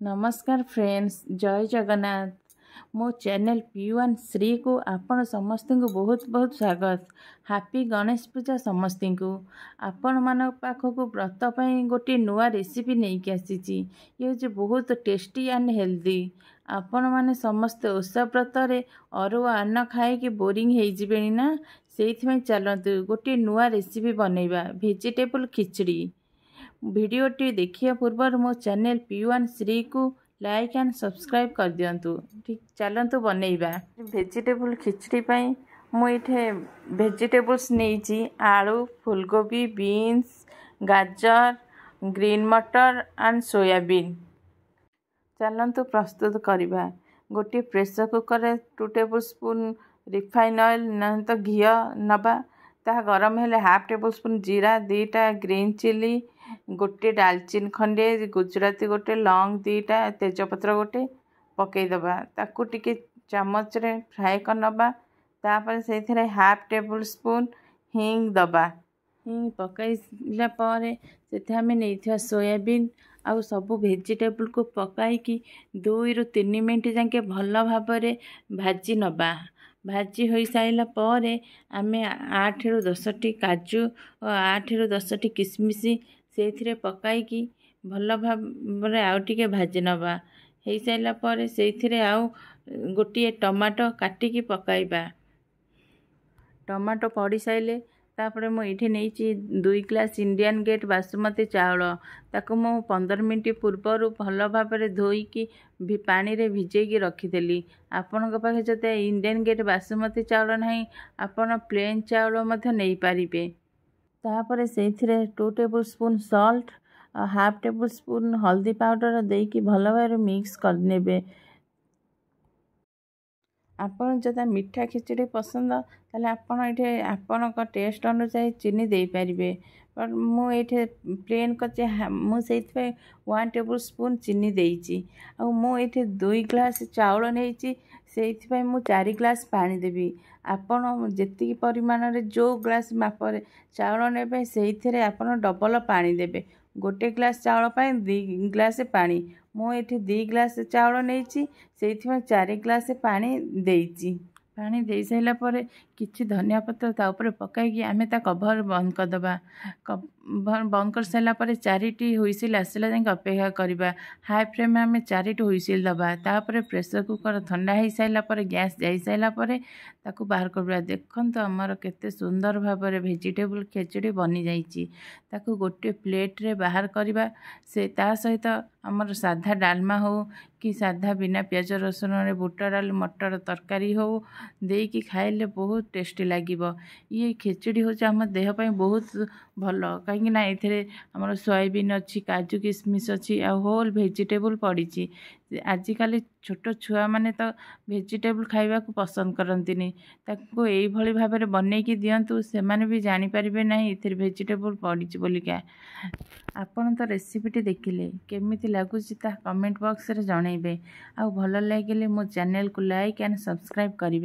ନମସ୍କାର ଫ୍ରେଣ୍ଡସ୍, ଜୟ ଜଗନ୍ନାଥ। ମୋ channel P one ଶ୍ରୀକୁ ଆପଣ ସମସ୍ତଙ୍କୁ ବହୁତ ବହୁତ ସ୍ୱାଗତ। ହାପି ଗଣେଶ ପୂଜା ସମସ୍ତଙ୍କୁ। ଆପଣମାନଙ୍କ ପାଖକୁ ବ୍ରତ ପାଇଁ ଗୋଟିଏ ନୂଆ ରେସିପି ନେଇକି ଆସିଛି। ଇଏ ହେଉଛି ବହୁତ ଟେଷ୍ଟି ଆଣ୍ଡ ହେଲ୍ଦି। ଆପଣମାନେ ସମସ୍ତେ ଓଷା ବ୍ରତରେ ଅରୁଆ ଅନ୍ନ ଖାଇକି ବୋରିଂ ହେଇଯିବେଣି ନା? ସେଇଥିପାଇଁ ଚାଲନ୍ତୁ ଗୋଟିଏ ନୂଆ ରେସିପି ବନେଇବା, ଭେଜିଟେବୁଲ୍ ଖିଚଡ଼ି। ଭିଡ଼ିଓଟି ଦେଖିବା ପୂର୍ବରୁ ମୋ ଚ୍ୟାନେଲ୍ ପି ୱାନ୍ ଶ୍ରୀକୁ ଲାଇକ୍ ଆଣ୍ଡ ସବସ୍କ୍ରାଇବ୍ କରିଦିଅନ୍ତୁ। ଠିକ୍, ଚାଲନ୍ତୁ ବନେଇବା। ଭେଜିଟେବୁଲ୍ ଖିଚଡ଼ି ପାଇଁ ମୁଁ ଏଇଠି ଭେଜିଟେବୁଲ୍ସ ନେଇଛି ଆଳୁ, ଫୁଲକୋବି, ବିନ୍ସ, ଗାଜର, ଗ୍ରୀନ୍ ମଟର ଆଣ୍ଡ ସୋୟାବିନ୍। ଚାଲନ୍ତୁ ପ୍ରସ୍ତୁତ କରିବା। ଗୋଟିଏ ପ୍ରେସର୍ କୁକର୍ରେ 2 ଟେବୁଲ୍ ସ୍ପୁନ୍ ରିଫାଇନ୍ ଅଏଲ୍, ନହେଲେ ତ ଘିଅ ନେବା। ତାହା ଗରମ ହେଲେ ହାଫ୍ ଟେବୁଲ୍ ସ୍ପୁନ୍ ଜିରା, 2ଟା ଗ୍ରୀନ୍ ଚିଲି, ଗୋଟିଏ ଡାଲଚିନି ଖଣ୍ଡେ, ଗୁଜୁରାତି ଗୋଟେ, ଲଙ୍ଗ 2ଟା, ତେଜପତ୍ର ଗୋଟେ ପକାଇଦେବା। ତାକୁ ଟିକେ ଚାମଚରେ ଫ୍ରାଏ କରିନେବା। ତାପରେ ସେଇଥିରେ ହାଫ୍ ଟେବୁଲ୍ ସ୍ପୁନ୍ ହିଙ୍ଗ ଦେବା। ହିଙ୍ଗ ପକାଇଲା ପରେ ସେଥିରେ ଆମେ ନେଇଥିବା ସୋୟାବିନ୍ ଆଉ ସବୁ ଭେଜିଟେବୁଲ୍କୁ ପକାଇକି 2ରୁ 3 ମିନିଟ୍ ଯାକେ ଭଲ ଭାବରେ ଭାଜି ନେବା। ଭାଜି ହୋଇସାରିଲା ପରେ ଆମେ 8ରୁ 10ଟି କାଜୁ ଓ 8ରୁ 10ଟି କିସମିସ୍ ସେଇଥିରେ ପକାଇକି ଭଲ ଭାବରେ ଆଉ ଟିକେ ଭାଜି ନେବା। ହେଇସାରିଲା ପରେ ସେଇଥିରେ ଆଉ ଗୋଟିଏ ଟମାଟୋ କାଟିକି ପକାଇବା। ଟମାଟୋ ପଡ଼ିସାରିଲେ ତାପରେ ମୁଁ ଏଇଠି ନେଇଛି 2 ଗ୍ଲାସ୍ ଇଣ୍ଡିଆନ୍ ଗେଟ୍ ବାସୁମତୀ ଚାଉଳ। ତାକୁ ମୁଁ 15 ମିନିଟ୍ ପୂର୍ବରୁ ଭଲ ଭାବରେ ଧୋଇକି ପାଣିରେ ଭିଜେଇକି ରଖିଦେଲି। ଆପଣଙ୍କ ପାଖେ ଯଦି ଇଣ୍ଡିଆନ୍ ଗେଟ୍ ବାସୁମତୀ ଚାଉଳ ନାହିଁ, ଆପଣ ପ୍ଲେନ୍ ଚାଉଳ ମଧ୍ୟ ନେଇପାରିବେ। ତାପରେ ସେଇଥିରେ 2 ଟେବୁଲ୍ ସ୍ପୁନ୍ ସଲ୍ଟ ଆଉ ହାଫ୍ ଟେବୁଲ୍ ସ୍ପୁନ୍ ହଳଦୀ ପାଉଡ଼ର ଦେଇକି ଭଲ ଭାବରେ ମିକ୍ସ କରିନେବେ। ଆପଣ ଯଦି ମିଠା ଖିଚଡ଼ି ପସନ୍ଦ, ତାହେଲେ ଆପଣ ଏଇଠି ଆପଣଙ୍କ ଟେଷ୍ଟ ଅନୁଯାୟୀ ଚିନି ଦେଇପାରିବେ। ବଟ୍ ମୁଁ ଏଇଠି ପ୍ଲେନ୍ କରିଛି, ମୁଁ ସେଇଥିପାଇଁ 1 ଟେବୁଲ୍ ସ୍ପୁନ୍ ଚିନି ଦେଇଛି। ଆଉ ମୁଁ ଏଇଠି 2 ଗ୍ଲାସ୍ ଚାଉଳ ନେଇଛି, ସେଇଥିପାଇଁ ମୁଁ 4 ଗ୍ଲାସ୍ ପାଣି ଦେବି। ଆପଣ ଯେତିକି ପରିମାଣରେ ଯେଉଁ ଗ୍ଲାସ୍ ମାପରେ ଚାଉଳ ନେବେ, ସେଇଥିରେ ଆପଣ ଡବଲ୍ ପାଣି ଦେବେ। ଗୋଟେ ଗ୍ଲାସ୍ ଚାଉଳ ପାଇଁ 2 ଗ୍ଲାସ୍ ପାଣି। ମୁଁ ଏଇଠି 2 ଗ୍ଲାସ୍ ଚାଉଳ ନେଇଛି, ସେଇଥିପାଇଁ 4 ଗ୍ଲାସ୍ ପାଣି ଦେଇଛି। ପାଣି ଦେଇସାରିଲା ପରେ କିଛି ଧନିଆ ପତ୍ର ତା ଉପରେ ପକାଇକି ଆମେ ତା କଭର୍ ବନ୍ଦ କରିଦେବା। କଭର୍ ବନ୍ଦ କରିସାରିଲା ପରେ 4ଟି ହୁଇସିଲ୍ ଆସିଲା ଯାଏଁ ଅପେକ୍ଷା କରିବା। ହାଇ ଫ୍ଲେମ୍ ଆମେ 4ଟି ହୁଇସିଲ୍ ଦେବା। ତାପରେ ପ୍ରେସର୍ କୁକର୍ ଥଣ୍ଡା ହେଇସାରିଲା ପରେ, ଗ୍ୟାସ୍ ଯାଇସାରିଲା ପରେ ତାକୁ ବାହାର କରିବା। ଦେଖନ୍ତୁ, ଆମର କେତେ ସୁନ୍ଦର ଭାବରେ ଭେଜିଟେବୁଲ୍ ଖେଚୁଡ଼ି ବନିଯାଇଛି। ତାକୁ ଗୋଟିଏ ପ୍ଲେଟ୍ରେ ବାହାର କରିବା। ସେ ତା ସହିତ ଆମର ସାଧା ଡାଲମା ହେଉ କି ସାଧା ବିନା ପିଆଜ ରସୁଣରେ ବୁଟ ଡାଲି ମଟର ତରକାରୀ ହେଉ, ଦେଇକି ଖାଇଲେ ବହୁତ ଟେଷ୍ଟି ଲାଗିବ। ଇଏ ଖେଚୁଡ଼ି ହେଉଛି ଆମ ଦେହ ପାଇଁ ବହୁତ ଭଲ, କାହିଁକି ନା ଏଥିରେ ଆମର ସୋୟାବିନ୍ ଅଛି, କାଜୁ କିସମିସ୍ ଅଛି ଆଉ ହୋଲ୍ ଭେଜିଟେବୁଲ୍ ପଡ଼ିଛି। ଆଜିକାଲି ଛୋଟ ଛୁଆମାନେ ତ ଭେଜିଟେବୁଲ୍ ଖାଇବାକୁ ପସନ୍ଦ କରନ୍ତିନି। ତାକୁ ଏଇଭଳି ଭାବରେ ବନେଇକି ଦିଅନ୍ତୁ, ସେମାନେ ବି ଜାଣିପାରିବେ ନାହିଁ ଏଥିରେ ଭେଜିଟେବୁଲ୍ ପଡ଼ିଛି ବୋଲିକା। ଆପଣ ତ ରେସିପିଟି ଦେଖିଲେ, କେମିତି ଲାଗୁଛି ତାହା କମେଣ୍ଟ ବକ୍ସରେ ଜଣାଇବେ। ଆଉ ଭଲ ଲାଗିଲେ ମୋ ଚ୍ୟାନେଲକୁ ଲାଇକ୍ ଆଣ୍ଡ ସବସ୍କ୍ରାଇବ୍ କରିବେ।